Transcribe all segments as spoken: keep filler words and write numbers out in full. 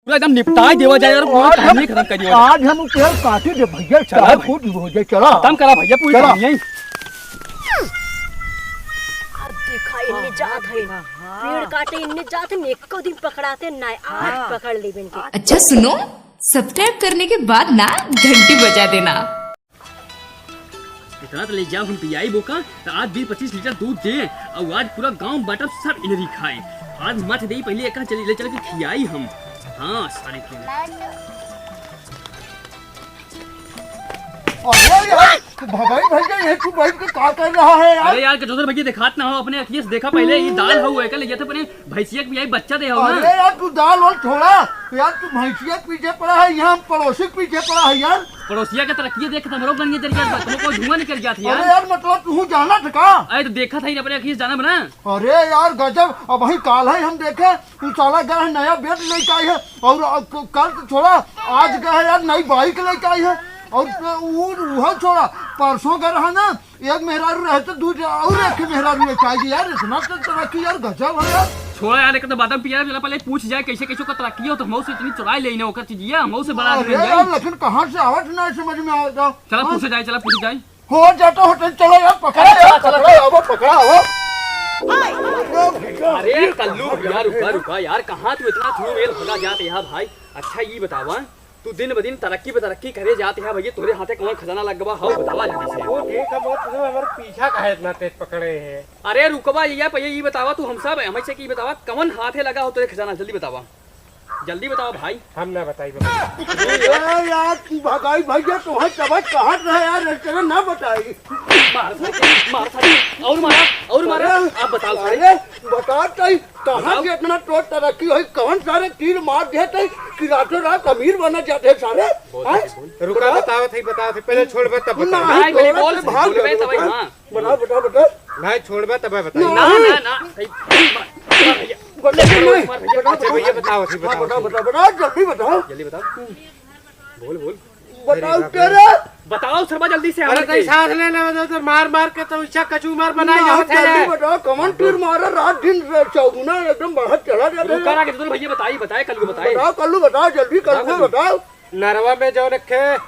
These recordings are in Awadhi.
पूरा एकदम निपटाइ देवा जाए यार, पूरा आज हम, कहानी खतम करि देवा जाए। आज हम तेल काटी दे भइया, चला चाहे भाई। कुछ हो जाए, चला। खतम करा भइया, पूरी चला। कहानी है। अब देखा, इन्ने जात है, पेड़ काटे इन्ने जात है, एको दिन पकड़ाते ना, आज हाँ। पकड़ लेबे इनके। अच्छा सुनो, subscribe करने के बाद ना घंटी बजा देना। इतना तो ले जाओ, हम पियाई बोका, तो आज बीस पच्चीस लीटर दूध दे, और आज पूरा गांव बाटब सब इनरी खाए। आज मत दे, पहले एक चली ले चल के खियाई हम। हाँ, सारे के। अरे यार, तू भगाई भैया, ये तू बैठ के का कर रहा है यार? अरे यार, गजोधर भैया, देखात ना हो, अपने अखिए से देखा पहले, ये दाल हउ, एकर ले जाते अपने भैंसिया के पियाई, बच्चा दे हउ ना। अरे यार, तू दाल वाल छोड़ा यार, तू भैंसिया के पीछे पड़ा है, यहाँ हम पड़ोसी के पीछे पड़ा है यार। पड़ोसिया के तरक्की देख के हमरो बन गए जरिया, तुमको कोई धुआं निकल जात है अरे यार। यार, मतलब तू जाना था का? अरे तो देखा था ही अपने अखिए से जाना बना। अरे यार, गजब, अबहीं काल है हम देखे, तू साला गए है नया बेड लेके आई है, और अब क-, कल तो छोड़ा, आज गए है यार नई बाइक लेके आई है, और उ-, उहो छोड़ा, परसों गए रहा ना, एक मेहरारू रहे तो दूसरे और एक मेहरारू लेके आई यार, इतना तो तरक्की यार, गजब है यार। छोड़ा यार, एक तो बादाम पिया, चला पहले पूछ जाए कैसे कैसे का तरक्की हो, तो हमहू से इतनी चुराई लेने ओकर चीजिया, हमहू से बड़ा आदमी अरे बन जाई। यार, लेकिन कहाँ से आवत ना समझ में आवत। चला हाँ? पूछे जाए, चला पूछे जाए। हो जाता होटल, चलो यार, पकड़ा चला, यार, चला, पकड़ा, चला। आवो, पकड़ा, आवो। अरे कल्लू भैया, रुका, रुका यार, कहाँ तू इतना थ्रू मेल भगा जात है भाई? अच्छा ये बतावा, तू दिन ब दिन तरक्की पे तरक्की करे जात है भैया, तोरे हाथे कौन खजाना लग गवा? हाउ बतावा जल्दी से। वो ठीक है, बहुत तुम हमारे पीछा काहे इतना तेज पकड़े है? अरे रुकवा भैया, पहले ये बतावा, तू हम सब हमें से की बतावा, कौन हाथे लगा हो तोरे खजाना, जल्दी बतावा। जल्दी बताओ भाई। हम ना बताई बाबा। अरे यार, तू भगाई भैया, तोहे तबे कहत रहे यार, इस तरह ना बताई। मार सारे, मार सारे, और मारा, और मारा। अरे, आप बताओ सारे। अरे, बता तई, कहाँ बताओ। से इतना तोर तरक्की होई, कौन सारे तीर मार दे तई कि रातों रात अमीर बना जाते सारे? बोल, हैं? बोल। रुका, बता। बताओ थई, बताओ थई, पहले छोड़बे तब बताओ। ना, नहीं, पहले थोड़ा बोल, से भाग बोलबे जाओ, तब, हाँ। हाँ। बताओ, बताओ, बताओ। भाई छोड़बे तबे बताई। ना, ना, ना, ना। भैया, बताओ, नहीं। मार भैया। अच्छा भैया, बताओ, अभी हाँ, बताओ, बताओ, अभी। बताओ, बताओ, जल्दी बताओ। जल्दी बताओ। बोल, बोल। बताओ, अरे बाप रे। तेरे। बताओ, सरवा, जल्दी से अरे, हमारे कहीं के। सांस लेने में तो मार, मार के तो इच्छा कचू मार बनाई ना, जावत है। जल्दी बताओ, कौन तीर मारा? रात दिन चौगुना एकदम बढ़त चला जाता है। रुका ना, कि तो भैया बताई, बताए, कल को बताए। बताओ, कल्लू बताओ, जल्दी, बताओ, कल्लू कल्लू। बताओ। नरवा में जो रखे,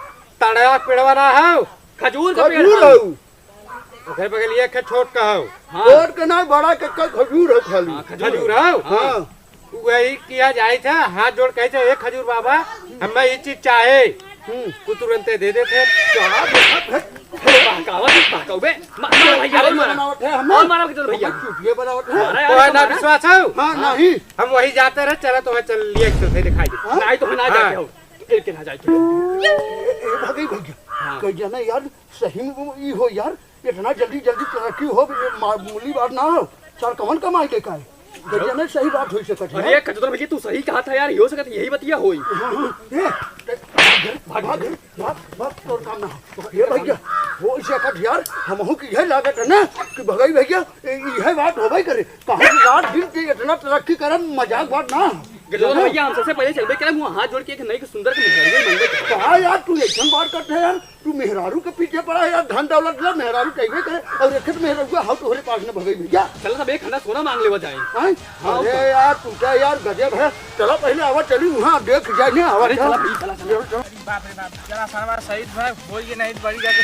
तड़वा पिड़वा ना हो। खजूर का पेड़ खजूर हो। हो। ओकरे बगलिया के छोट का हो। हाँ। छोट के ना, बड़ा के का खजूर हो खाली। हाँ, खजूर। खजूर हो? हाँ। वही किया जाए था, हाथ जोड़ कहे थे, "ए खजूर बाबा, हमें ये चीज चाहे।" हम्म। तू तुरंते दे देते। क्या बात है? बहकावा, बहकावे। मा-, मार भैया, और मारा। बनावत है हमें। और मारा, किधर भैया? हमें चुटिया बनावत है। मारा यार, तो है ना मारा। विश्वास हो? हाँ, हाँ। नहीं। हम वही जाते रहे, चला तो है, चल लिए, एक तो थे दिखाई दे। हाँ? नहीं तो है ना हाँ। जाके हो। एक के ना जाए के। ए, ए, ए, भागई भैया। हाँ। कह दिया ना यार, सही में वो ई हो यार, इतना जल्दी जल्दी तरक्की हो, ये मामूली बात ना हो। सर कवन कमाई के का है? गजब में सही बात होई सकत है। अरे कजोधर भैया, तू सही कहा था यार, हो सकत यही बतिया होई। हाँ, हाँ, ए, भाग, भाग, भाग, भाग, तोर काम ना हो। ये भैया, हो सकत यार, हमहू की यह लागत है ना कि भगई भैया, ए, यह बात होबे करे। कहाँ से रात दिन के इतना तरक्की करन, मजाक बात ना हो। गजोधर भैया, हम सबसे पहले चलबे करे, मुँह हाथ जोड़ के एक नई के सुंदर के मेहरारू मंगबे करे। कहाँ यार, तू ऐसन बात करते है यार? तू मेहरारू के पीछे पड़ा है यार, धन दौलत ला, मेहरारू चाहिए करे, और एक तो मेहरारू का हाउ तोहरे पास न भगई भैया। चला तब एक हंडा सोना मांग लेवा जाए। हैं? हाँ, अरे चल। यार, तू क्या यार गजब है। चला पहले आवा चली, वहाँ देख जाए ना, आवा अरे चल। चला भाई, चला, चला। चल, चल। बाप रे बाप, चला सरवा शहीद भाई, हो ये नहीं बड़ी जाके।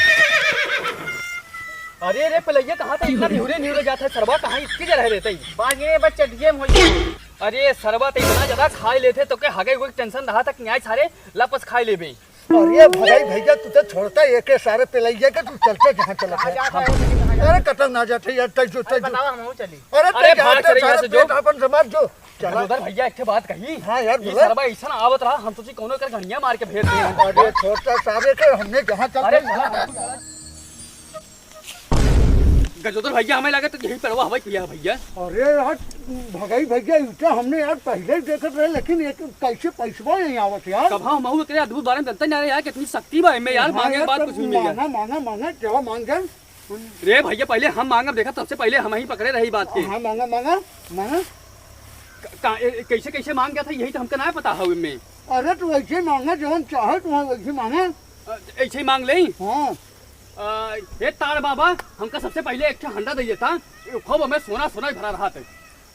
अरे रे, पलैया कहाँ था इतना निहुरे निहुरे जाता है सरवा, कहाँ इतनी जगह रहते ही? बाजे बस चटिये में होई। अरे सरवा तो इतना ज्यादा खाए लेते तो के हगे हुए टेंशन रहा था कि आज सारे लापस खाए लेबे। अरे भगाई भैया, तू तो छोड़ता है एके सारे पिलैया के, तू चलते जहाँ चलत है। कहाँ जात है? अरे कतौ ना जाते यार, तै जो, तै अरे जो। बतावा, हम चली। अरे अरे तै भाग जाते चले यहाँ सारे से जो। पेट अपन समाज जो। चला। उधर भैया एक ठे बात कही। हाँ यार, ई बोला। सरवा ऐसा ना आवत रहा, हम सोची कौनो कर घड़िया मार के भेज दे। अरे छोड़ता सारे के, हमने जहाँ चलते अरे चला। गजोधर भैया, हमें लगे तो यही पेड़वा हवाई किया भैया। अरे यार, भगाई भैया, इटा हमने यार पहले ही देखत रहे, लेकिन एक कैसे पैसवा नहीं आवत यार। कब हम महू के अद्भुत बारे में जानते नहीं यार, कितनी शक्ति बा इनमें यार, हाँ मांगे यार, बात तब कुछ नहीं मिल जाए। मांगा, मांगा, मांगा, क्या मांगे? रे भैया, पहले हम मांगब, देखा सबसे पहले हम ही पकड़े रही बात के। हाँ, मांगा, मांगा, मांगा। क-, का-, ए-, ए-, कैसे, कैसे मांग गया था, यही तो हमका ना पता है इनमें। अरे, तू ऐसे मांगा, जवन चाहे तू वैसे मांगा। अ, ऐसे ही मांग ले। हाँ। अ, हे तार बाबा, हमका सबसे पहले एक ठो हंडा दे देता, खूब हमें सोना, सोना ही भरा रहा था।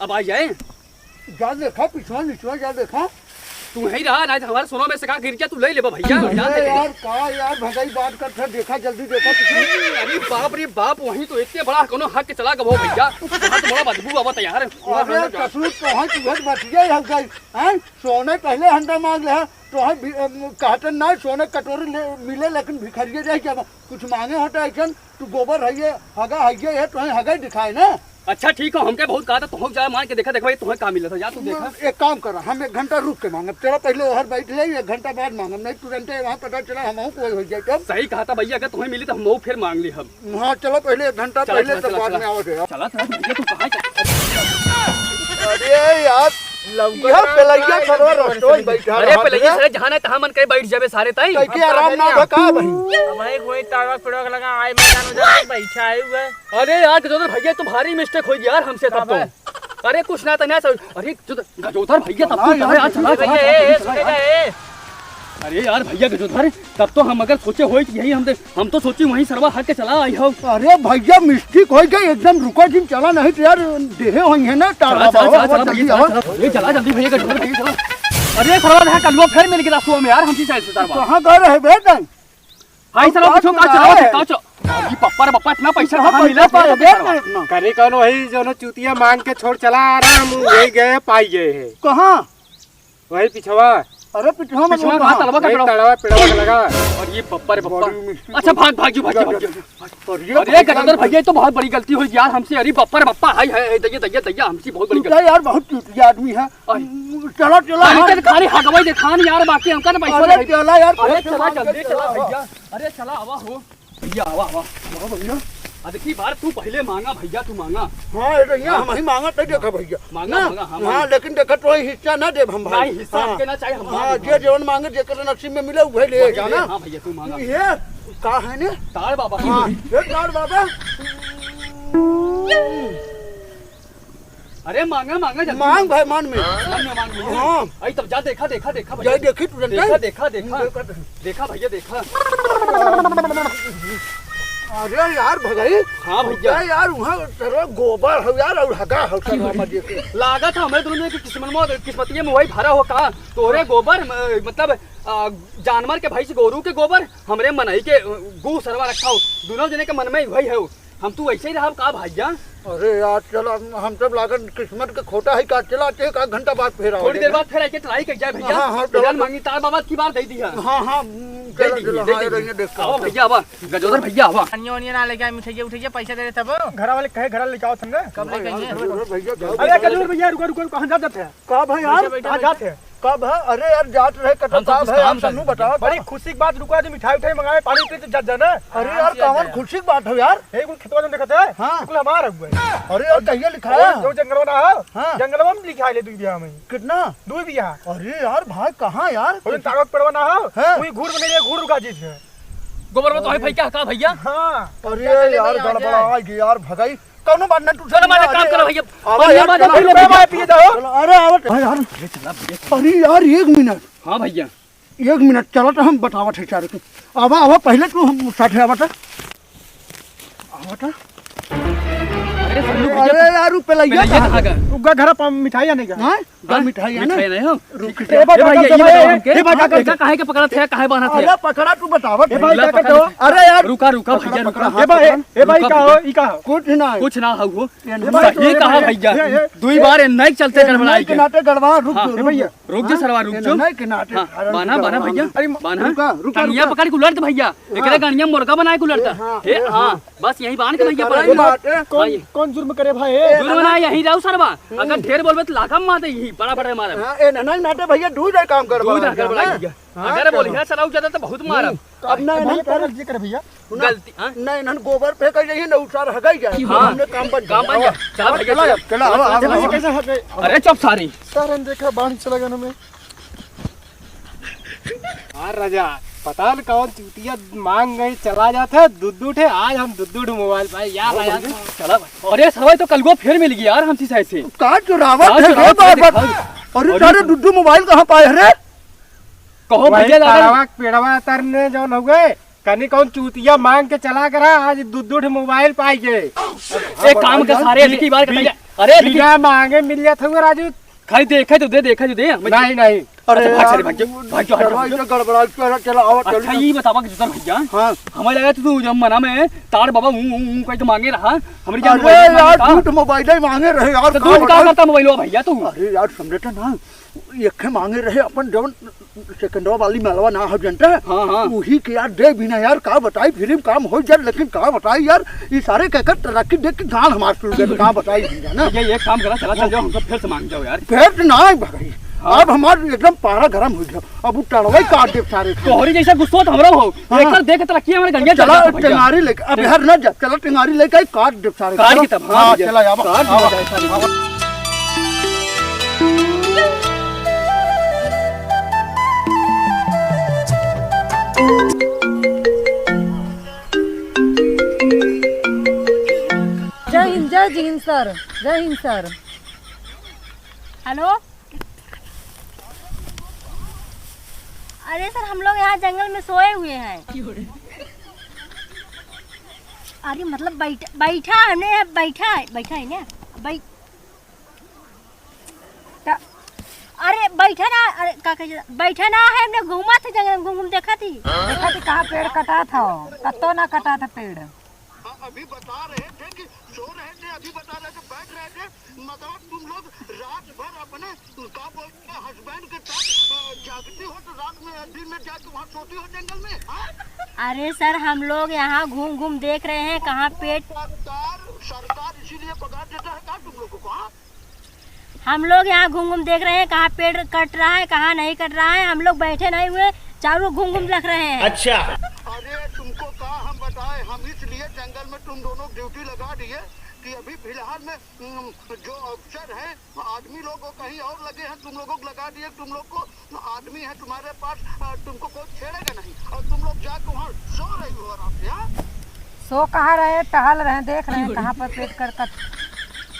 अब आ जाए। जा देखा, पिछवा निचवा जा देखा। तू ही रहा, नाहीं तो हमारे सोना में से का गिर गया, तू ले लेबा भइया, जान दे अरे दे। यार, का यार, भगाई बात करत है, देखा, जल्दी देखा तुझे। अरे बाप रे बाप, वहीं तो इतने बड़ा कोनो हक चला गबो भइया, वहाँ तो बड़ा बदबू आवत है यार। अरे कसूर तो है, तुझे बचिए हो गई, हैं? सोने पहले हंडा मांग ले, तो है भी, अम, कहते ना सोने कटोरी ले, मिले लेकिन भिखारिये रह जाबा। कुछ मांगे होता ऐसन, तू गोबर है ये, हगा है ये, है, तोहे हगा ही दिखाए ना। अच्छा ठीक हो, हमके बहुत कहा था, तोहक जा मांग के देखा, देखा भाई, तोहे का मिला था, जा तू देखा। एक काम कर, हम एक घंटा रुक के मांगब, चलो पहले ओहर बैठ ले, एक घंटा बाद मांगब, नहीं तुरंते वहाँ पता चला हम कोई हो जाए तब। सही कहा था भइया, अगर तोहे मिली तो हम फिर मांग ली हम। हाँ, चलो पहले एक घंटा चला, पहले चला, तब चला, बाद चला। में आओ रे। चला, चला, भइया, तू कहाँ चल- अरे यार, लौकत यह रहा, पेलैया कहाँ सरवा चल- रस्तों में बैठा अरे रहा पेलैया था। सारे जहाँ ना तहाँ मन कहीं बैठ जाबे सारे ताई। कहीं के आराम ना बा का भाई? अब भाई कोई ताड़वा पिड़वा लगा, आए मैदान उधर बैठा है हुआ। अरे यार गजोधर भइया, तो भारी mistake होइ गया यार हमसे तब तो। अरे कुछ ना तो ना सर, अरे गजोधर भइया तब तो चला यार, चला, चला, चला, चला, चला। अरे यार भइया गजोधर, तब तो हम अगर सोचे होई कि यही हम दे, हम तो सोची वहीं सरवा हक के चला आई हो। अरे भइया mistake होइ गई एकदम, रुको जिन चला नहीं तो यार देहे होई है ना टाला चला, चला, बाबा, चला, जल्दी चला, आओ। चला। अरे चला जल्दी भइया गजोधर भइया चला। अरे सरवा है कलवा फिर मिल गया सुबह में यार हमसे शायद से सरवा। कहाँ गए रहे बे तन? हाय सरवा पूछो का चला है? का चला? अरे पप्पा रे पप्पा इतना पैसा कहाँ मिला पैसा पाए बे सरवा? इतना? करे कौन वही जो चूतिया मांग के छोड़ चला आ रहा हम वही गए पाई गए है। कहाँ? वही पिछवा। अरे पिछवा में पिछवा कहाँ? तलवा का वही पिछवा? तलवा पिछवा के लगा। और ये बप्पा रे बप्पा। बड़ी मुश्किल अच्छा से भाग भाग जी भाग जी भाग जी। अरे गजोधर भइया ये तो बहुत बड़ी गलती हुई यार हमसे। अरे बप्पा रे बप्पा हाय हाय हाय दैया दैया दैया हमसे बहुत बड़ी तू गलती। यार बहुत चूतिया आदमी है। अरे। चलो चलो अरे हाँ। तेरे खाली हगवाई देखान यार बाकी हमका ना पैसा अरे नहीं। चला यार अरे चला चला चला जल्दी चला भइया। अरे चला आवा हो। भइया आवा आवा। हाँ भइया। अब की बार तू पहले मांगा भइया तू मांगा। हाँ ये तो यहाँ हाँ। हम ही मांगा तो देखा भइया मांगा ना। मांगा हाँ हाँ मांगा। लेकिन देखा तो हिस्सा ना देब हम भाई। नहीं हिस्सा हाँ। हमके ना चाहिए हम हाँ मांगे, जे मांगे। जवन मांगे जेकर नसीब में मिले उहे ले जाना। हाँ भइया तू मांगा। ये का है ने? ताड़ बाबा। हाँ ये ताड़ बाबा। अरे मांगा मांगा जल्दी मांग मांगा। भाई मन में। मन में मांग भइया। हाँ। आई तब जा देखा देखा देखा भइया। जाई देखी तू जनता देखा है? देखा देखा। देखा देखा। देखा भइया देखा। अरे यार भगाई। हाँ भइया। अरे यार वहाँ तेरा गोबर हो यार और हगा हो तेरा मजे के। लागत है हमें दोनों की किस्मत में किस्मतिये में वही भरा हो का। तोरे गोबर म-, मतलब आ, जानवर के भैंस गोरू के गोबर हमरे मनई के अ, गू सरवा रखा हो। दोनों जने के मन में वही है। हम तू वैसे ही रहब का भइया? अरे यार चल हम, हम सब लागन किस्मत के खोटा है का चला एक आध घंटा बाद फेर आओ थोड़ी देर बाद फेर आके ट्राई कर जाए भइया। हाँ, हाँ, चला, जान चला। मांगी तार बाबा की बार दे दिया। हाँ, हाँ, हम्म, दे चला, दी, चला, दे हाँ, दी। रहिए, देखते आओ हैं। भइया आवा, गजोधर भइया आवा। अन्य ओनिया ना लेके आए, मिठाइया उठाइया पैसा दे दे तब। घर वाले कहे घर लेके आओ तुमने। कब लेके आइए? अरे गजोधर भइया रुका रुका रुका, कहाँ जात जात है? का भाई यार? बैठा, बैठा, कहाँ जात है? कब है? अरे यार जात रहे कटो हम सब कब कुछ है? काम आप सबनू कर बताओ बड़ी कब? खुशी की बात रुका, आज मिठाई उठाई मंगाए, पानी पी तो जात जाना। अरे यार आराम से कौन जाना। खुशी की बात है यार? हे कुल खेतवा जौन देखत है? हाँ। कुल हमार हुआ है। अरे यार कहिया लिखा है? जो जंगलवा ना हो? हाँ। जंगलवा में लिखा है ले दुई बिया में। कितना? दुई बिया। अरे यार भाई कहाँ यार? वो जौन ताकत पड़वा ना हो? हाँ। वही घूर बने लिए घूर रुका जीत है। गोबर में तो है भाई क्या का भइया? हाँ। अरे यार गड़बड़ा आ गई यार भगाई। कौनो बात ना, तू कौनो बात ना, काम करो भइया। आवा यार, बात चला। पहले भाई पिए जाओ। चला, अरे, आवा। अरे यार, अरे चला भइया। अरे यार, एक मिनट। हाँ भइया। एक मिनट, चला तो हम बतावत है चारों के। आवा, आवा, पहले तू हम साथे आवा तो। आवा तो। अरे सन्नू भइया, अरे यार, ऊ पेलैया पेलैया कहाँ कहाँ गया? गया? उनका घर पर मिठाई आने का। हाँ? का हाँ? मिठाई है ना? मिठाई नहीं हो। रुक ए जा। भाई, ए भाई, का ये करते बताओ हो? हमके? ए भाई, का हाँ, करते देखा हो? काहे के पकड़त है, काहे बांधत है? अरे पकड़ा, तू बतावत है। ए भाई, का करते हो? अरे यार, रुका, रुका, पकड़ा, भइया, रुका। पकड़ा, ए भाई, ए, ए भाई, रुका, का हो? रुका। ई का हो? कुछ ना। कुछ ना हो। ये ए भाई, सही कहा ए, भइया। ए, ए, दुई ए, बार ए, नहीं चलते ए, गड़बड़ाई नहीं के। के नाते गड़बड़ा, रुक हाँ। जो, ए रुक भइया। जो। रुक जो सरवा, रुक ए, जो। नहीं के नाते हाँ, अरे बान्हा, रुक, बान्हा रुक, भइया, रुक। अरे बान्हा। रुका, रुका, टंगिया रुका। पकड़ के उलट दे भइया। हाँ। एकरे गड़िया मुर्गा बनाए के उलट ए, दा। हाँ, ए, ए, हाँ। हाँ। बस यही बांध के ए, भइया पकड़ा पकड़ा। ली। बात है। कौन, हाँ, ये कौन जुर्म करे भाई? ए, जुर्म ना, यही रहो सरवा। हम्म। अगर ढेर बोलबे तो लाखा मार दे यही, बड़ा बड़ा मारे। हाँ, ए, ना, ना, नाटे भइया, दूध है काम कर दू बड़ा इधर कर भइया, बड़ा ना? भइया। हाँ, अगर चलो। बोलिया चला उठा तो बहुत मारब। हम्म। अब ना, अब ना, भइया, चलो। कौन जी करे भइया? ना, गलती, हाँ? ना, इन्हन गोबर फेंक जाइए ना, उसार हगाई जाए। हाँ। हमने काम बन काम बन जाए। जाए। चला भइया, चला, चला। चला, चला, चला। कैसे हट गए? अरे चुप सारी। सर, हम देखा बांध चला गया हमें। हाँ राजा, पता न कौन चूतिया मांग गए चला जात है, दुद्दू ठे, आज हम दुद्दू ठे मोबाइल पाए, यार आया। चला भाई। अरे सरवा तो कलगो फिर मिल गया यार हमसे शायद से। का चुरावत का है चुरावत रे है, बाबा? दिखाओ। अरे अरे सारे तो दुद्दू मोबाइल कहाँ पाए रे? कहो वही भइया दादा। तारवा के पेड़वा तरने जौन हो गए, कनी कौन चूतिया मांग के चला करा, आज दुद्दू ठे मोबाइल पाई गए। एक काम कर सारे, बी-, अबकी बार बी-, कटाइए। अरे अबकी बिना मांगे मिल जात हुआ राजू। खाली देखे तो दे, देखे तो दे। नहीं, नहीं। अरे अच्छा, भाग, यार, चल, भाग, चल, भाग, चलो, भाग, इधर चलो। गड़बड़ा, चला, चला, आवा, अच्छा, चल। ये बतावा कि जुतर भैया, हाँ। हमें लगा तू जब मना में तार बाबा ऊं, ऊं, ऊं कह के मांगे रहा, हमरी जान अरे मांगे यार, रहा। झूठ मोबाइल ही मांगे रहे यार, तो का तू का बताऊं? करता मोबाइल भैया तू? अरे यार, समझे तो ना, एक मांगे रहे अपन जवन सेकंडवा वाली मलवा ना हो जनता। हाँ, हाँ। उही के यार दे बिना यार, का बताई, फिल्म काम हो जाए, लेकिन का बताई यार, ई सारे के कर तरक्की देख के गान हमार सुन गए, का बताई भैया ना। ये एक काम करा, चला, चल जाओ, हमको फिर से मांग जाओ यार। फिर से ना भगाई। हाँ। अब हमार एकदम पारा गरम हो गया, अब उ टड़वा ही काट देब सारे के। तोहरी जैसा गुस्सा तो हमरा हो, हाँ। एकर देख तरक्की हमारे गंगे चला, चल जाता भैया। टेंगारी लेके, अब यार ना जा, चला टेंगारी लेके आई, काट देब सारे के। काट के तब, हाँ, हाँ, भैया। चला, आवा, काट आवा, दिया जाए सारे। आवा। जय हिंद, जय हिंद सर, जय हिंद सर। हेलो। अरे सर, हम लोग यहाँ जंगल में सोए हुए हैं। अरे मतलब बैठ, बैठा है, नहीं है, बैठा है, बैठा है ना, बैठ, त-, अरे बैठा ना, अरे का कहे, बैठा ना है, हमने घूमा थे जंगल में, घूम घूम देखा थी। देखा थी कहाँ पेड़ कटा था, कत्तो ना कटा था पेड़। हाँ, अभी बता रहे थे कि सो रहे थे, अभी बता रहे थे, बैठ रहे थे, मतलब तुम लोग रात भर अपने, का बोलते हैं, हस्बैंड के साथ, अ, जागती हो तो रात में, दिन में जाके वहाँ सोती हो जंगल में, हाँ? अरे सर, हम लोग यहाँ घूम घूम देख रहे हैं, कहाँ पेड़ सरकार, सरकार इसीलिए पगार देता है क्या तुम लोगों को, हाँ? हम लोग यहाँ घूम घूम देख रहे हैं, कहाँ पेड़ कट रहा है, कहाँ नहीं कट रहा है। हम लोग बैठे नहीं हुए, चारों घूम घूम देख रहे हैं। अच्छा। अरे तुमको का हम बताएं, हम इसलिए जंगल में तुम दोनों ड्यूटी लगा दिए कि अभी फिलहाल में, उम, जो अफसर हैं, आदमी लोग वो कहीं और लगे हैं, तुम लोगों को लगा दिए, तुम लोग को आदमी है तुम्हारे पास, अ, तुमको कोई छेड़ेगा नहीं और तुम लोग जाके वहाँ सो रही हो आराम से, हाँ? सो कहाँ रहे, टहल रहे, देख रहे हैं कहाँ पर पेड़ कर कट।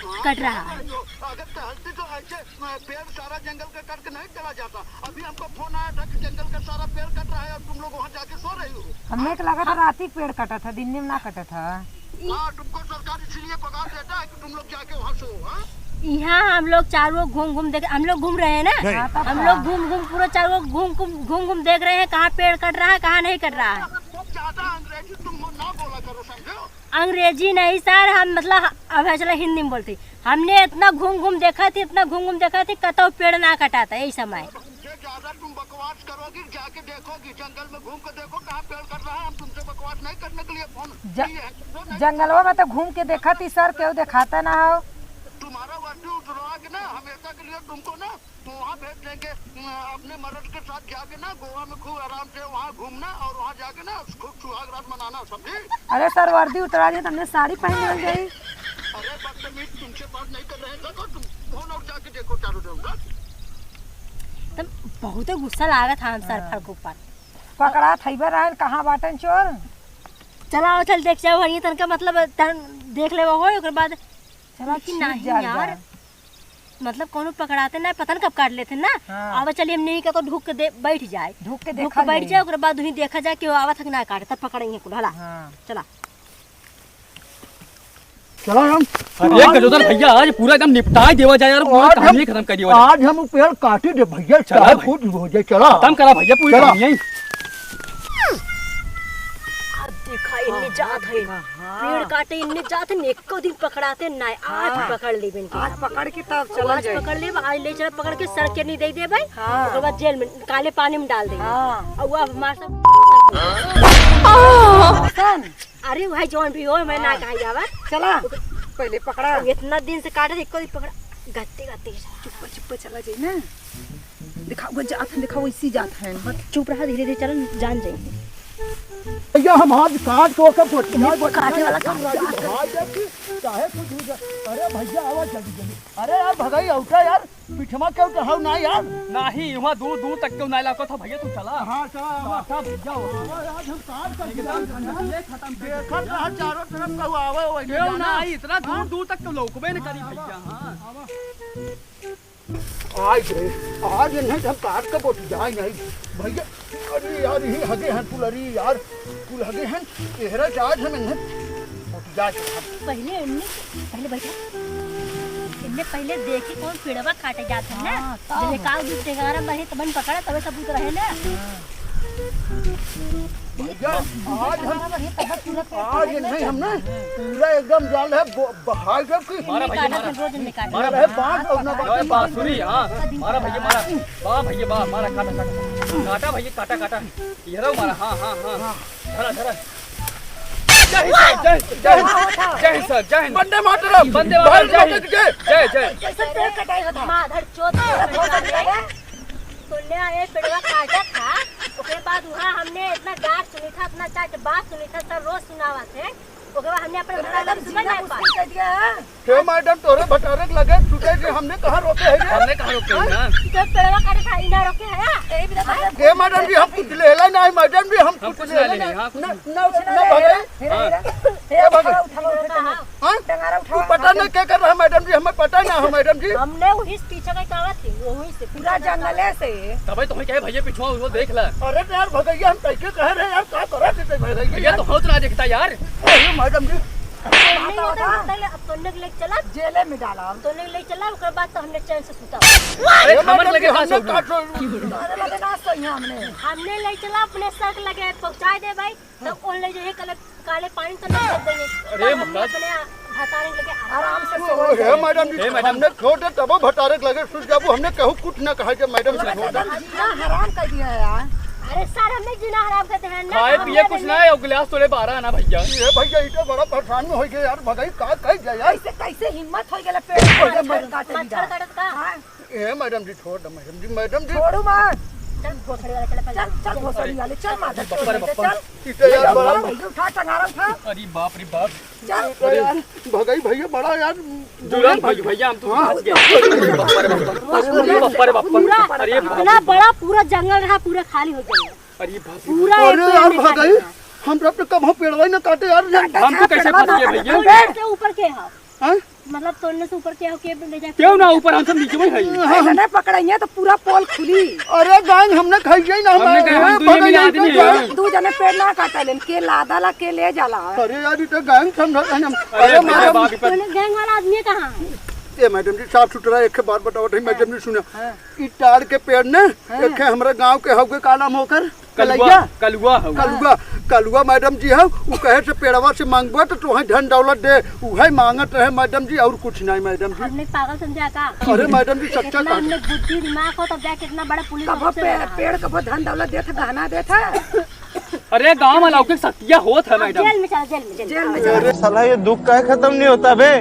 हाँ, कट रहा है। अगर टहलती तो ऐसे, अ, पेड़ सारा जंगल का कट के नहीं चला जाता। अभी हमको फोन आया था कि जंगल का सारा पेड़ कट रहा है और तुम लोग वहाँ जाके सो रही हो। हमने के लगा था रात ही पेड़ कटा था, दिन में ना कटा था। हाँ, तुमको सरकार इसीलिए पगार देता है कि तुम लोग जाके वहाँ सो, हाँ? यहाँ हम लोग चारों घूम घूम देख, हम लोग घूम रहे हैं ना, नहीं। हाँ, तब हम का? लोग घूम घूम पूरा चारों घूम घूम घूम घूम देख रहे हैं कहाँ पेड़ कट रहा है, कहाँ नहीं कट रहा है। बहुत ज्यादा अंग्रेजी तुम ना बोला करो, समझे? अंग्रेजी नहीं सर, हम मतलब अब है चला हिंदी में बोलती। हमने इतना घूम घूम देखा थी, इतना घूम घूम देखा थी, कतौ पेड़ ना कटा था यही समय। हमसे ज्यादा तुम बकवास करोगी, जाके देखोगी, जंगल में घूम के देखो कहाँ पेड़ कट रहा है। हम तुमसे बकवास नहीं करने के लिए फोन ज-, किए हैं, समझो नहीं? जंगलवा में तो घूम के देखा थी सर, केहू देखाता ना हो। तुम्हारा वर्दी उतरवा के ना हमेशा के लिए तुमको ना वहाँ भेज देंगे, अ, अपने मर्द के साथ जाके ना गोवा में खूब आराम से वहाँ घूमना और वहाँ जाके ना खूब सुहाग रात मनाना, समझी? अरे सर, वर्दी उतरा दिए तो हमने साड़ी पहन लेवल जाई। अरे बदतमीज, तुमसे बात नहीं कर रहे हैं, रखो तुम फोन और जाके देखो चारों तरफ, रख। तुम बहुते गुस्सा लागत है हम सर हाँ। फड़कू पर। पकड़ा थैबे रहन, कहाँ बाटन चोर? चला आओ, चल देख जाओ, हरिये तनका मतलब तन देख लेवा होय, ओकर बाद चला, लेकिन छीप नहीं जाल यार, बा। मतलब कोनो पकड़ाते ना, पता न कब काट लेते ना। हाँ। आवा चलिए, हमने ही का तो ढुक के दे, बैठ जाए। ढुक के ढुक देखा के बैठ जाए। जाए, ओकरे बाद वहीं देखा जाए कि वो आवत है कि ना काटे, तब पकड़ेंगे कुल, हला। हाँ। चला। चला हम। अरे गजोधर भैया, आज पूरा एकदम निपटाए देवा जाए यार, पूरा आज कहानी हम, खत्म कर दिया जाए। आज हम पेड़ काटे दे भैया, चला चाहे भाई। कुछ हो जाए, चला। खत्म करा भैया पूरी चला। कहानी। अब देखा, इन्ने जात है। हाँ। पेड़ काटे इन्ने जात है, एको दिन पकड़ाते ना, आज हाँ। पकड़ लेबे इनके। आज पकड़ के तब चला आज जाए। पकड़ लेबे, आज ले चला पकड़ के सर के नहीं दे दे भाई। हाँ। ओकर बाद जेल में, काले पानी में डाल देंगे। हाँ। और वो हमारे सब सन। अरे भाई, जौन भी हो, मैं ना हाँ। कहा जावा। चला, पहले पकड़ा। अब इतना दिन से काटे, एको दिन पकड़ा, गत्ते, गत्ते। चुप्पा, चुप्पा चला जाए ना। दिखाओ, वो जात है, दिखाओ, इसी जात है। हाँ, चुप रहा, धीरे धीरे चल, जान जाएंगे। भैया, हम आज काट के ओकर बोटिया, ये बोटिया काटे वाला एकदम काम। राजू भाई देखी, चाहे कुछ हो जाए। अरे भैया, आवा जल्दी, जल्दी। अरे यार, भगाई औटा यार, पिछवा के उठा हो ना यार। नहीं, वहाँ दूर दूर तक क्यों ना इलाका था भैया, तू चला। हाँ, चला, आवा। काटा भैया हो। आवा, आज हम काट कर एकदम दिया। झंझट ले खत्म कर देखत दिया। रहा चारों तरफ कहू आवे, वही क्यों जाना। ना आई, इतना दूर हाँ? दूर तक तो लौकबे न करी आवा, भैया, हाँ। आवा। आज रे, आज इन्हें हम काट के बोट जाए नहीं। भैया, अरे यार, यही हगे हैं कुल, अरे यार, कुल हगे हैं, एहरा से आज हम इन्हें बोट जाए हम। पहले इन्हें, पहले बैठा। पहिले देखी कौन पेड़वा काटे जात है ना। हाँ, तब। जब एकाध दू टेंगारा बढ़े तबन पकड़ा, तबे सबूत रहे ना। भैया, आज हम, आज नहीं, हम ना पूरा एकदम जाल है, ब-, बहार जब की मारा भैया, मारा। रोज निकाल। मारा अरे भैया। बांस और ना अरे बांस। बांसुरी, हाँ। मारा भैया, मारा। वाह भैया, वाह, मारा, काटा, काटा। काटा भैया, काटा, काटा। ये रहो मारा, हाँ, हाँ, हाँ। धरा, धरा। जय हिंद सर, जय हिंद, जय हिंद, जय हिंद सर, जय हिंद। वंदे मातरम। वंदे मातरम, भारत जय माता हिंद। की जय। जय, जय। कैसे पेड़ कटाई होता? माधर चोद। तोड़ने आए पेड़वा काटा था, ओकरे बाद वहाँ हमने इतना डांट सुनी था, इतना चाट बात सुनी था, सर रोज सुनावा थे। ओकरे बाद हमने अपने भतार लगे सुते ना पाए। हे मैडम, तोरे भतारे के लगे सुते जे हमने कहाँ रोके है रे? हमने कहाँ रोके है, हाँ? तो पेड़वा काटे था, इना रोके है, हाँ? यही भी तो मैडम। हे मैडम जी, हम कुछ लेला नहीं, मैडम जी, हम हम कुछ कुछ लेला लेले नहीं, नहीं। हाँ, कुछ ना, नहीं। ना, ना, भगाई। हाँ। ए, भगाई। उठाओ, उठाओ, उठाओ। हाँ? डंगारा तू उठाओ। पता नहीं क्या कर रहा है मैडम जी, हमें पता ना है मैडम जी। हमने वही पीछे का कहा थी, वही से पूरा जंगले से। तबे तो कहे भैया पिछुआ वो देख ला। अरे तो यार भगैया हम कैसे कह रहे हैं यार, क्या करा थे भगैया? भैया तो होत ना देखता यार। अरे मैडम जी। तोने के लेके चला। जेले में डाला। तोने के लेके चला, ओकर बाद तो हमने चैन से सुता। अरे ए, खमर मैडम लगे जी, का हमने सोचू? का सोचू? अरे लगे ना सोई हमने। हमने ले चला अपने सर के लगे पहुंचा दे भाई, तब ओन ले जाइए कल काले पानी तो नहीं कर देंगे। अरे तब हमने महाराज। अपने भतारे के लगे आराम से ओ, सोए हे जाए। मैडम जी, हे मैडम। हमने छोड़ दे तबो भतारे के लगे सुत जाबू, हमने कहू कुछ ना कहा जब मैडम से छोड़ दे। जीना हराम कर दिया है यार। अरे सर, हमने जीना हराम कर दिया है ना, खाए हमने पिए कुछ अपने ना है, और गिलास तोड़े बारह आना भैया। ये भैया, ई तो बड़ा परेशान में हो गए यार, भगाई का कह जाए यार। कैसे, कैसे हिम्मत हो गया पेड़ अरे पर मैडम। काटे मच्छर काटत का? हाँ। ए मैडम जी, छोड़ दो मैडम जी, मैडम जी। छोड़ू मत। चल भोसड़ी वाले, चल, चल, चल भोसड़ी वाले, चल माधर, बप्पा रे चल, बप्पा। चल। ई तो यार बड़ा भैया, उठा, टंगारा उठा। अरे बाप रे बाप। चल। अरे यार, भगाई भैया, बड़ा यार। जुलम भैया, भैया, हम तो हाँ। फंस गए। बप्पा रे बप्पा। बप्पा रे बप्पा। पूरा अरे बाप रे इतना बाप। बड़ा पूरा जंगल रहा, पूरा खाली हो गया। अरे बाप रे पूरा बाप। एक अरे पेड़ यार, नहीं भगाई, काटेगा। हम तो अपने कबहूँ पेड़वा ही ना काटे यार। हम तो कैसे फंस गए भैया? पेड़ के ऊपर के है। हाँ? मतलब तोड़ने से ऊपर क्या हो के ले जाके क्यों ना ऊपर हम सब नीचे में है। हाँ, हाँ। नहीं पकड़ेंगे तो पूरा पोल खुली। अरे गैंग हमने खाई जाई ना, हमने हमारे कहा हम दुनिया में भगाई आदमी जाई। है। दू जने पेड़ ना काटे लेन, के लादा ला के ले जाला। अरे यार, ये तो गैंग समझा था हम। अरे अरे भैया मैडम। बाप रे। तोने गैंग वाला आदमी कहाँ है? ए मैडम जी, साफ सुथरा एक बात बताओ, हाँ। मैडम जी सुना। हाँ। ई ताड़ के पेड़ ने, हाँ। एक है हमरा गांव के हउगे, का नाम होकर? कलुआ, कलैया? कलुआ हउवे। कलुआ, कलुआ मैडम जी हउ, उ कहे से पेड़वा से मांगबो तो तोहे धन दौलत दे, उहे मांगत रहे मैडम जी, और कुछ नहीं मैडम जी। हमने पागल समझा का? अरे मैडम जी, सच्चा इतना कहा। हमने बुद्धि दिमाग हो तब जाके इतना बड़ा पुलिस कबो ऑफिसर पे-, बना। पेड़ कबो धन दौलत देत है, गहना देत है। अरे गाँव में लौकिक शक्तियाँ होत है अब मैडम। जेल में चला, जेल में, जेल में। जेल में चला। अरे साला, ये दुख काहे खत्म नहीं होता बे?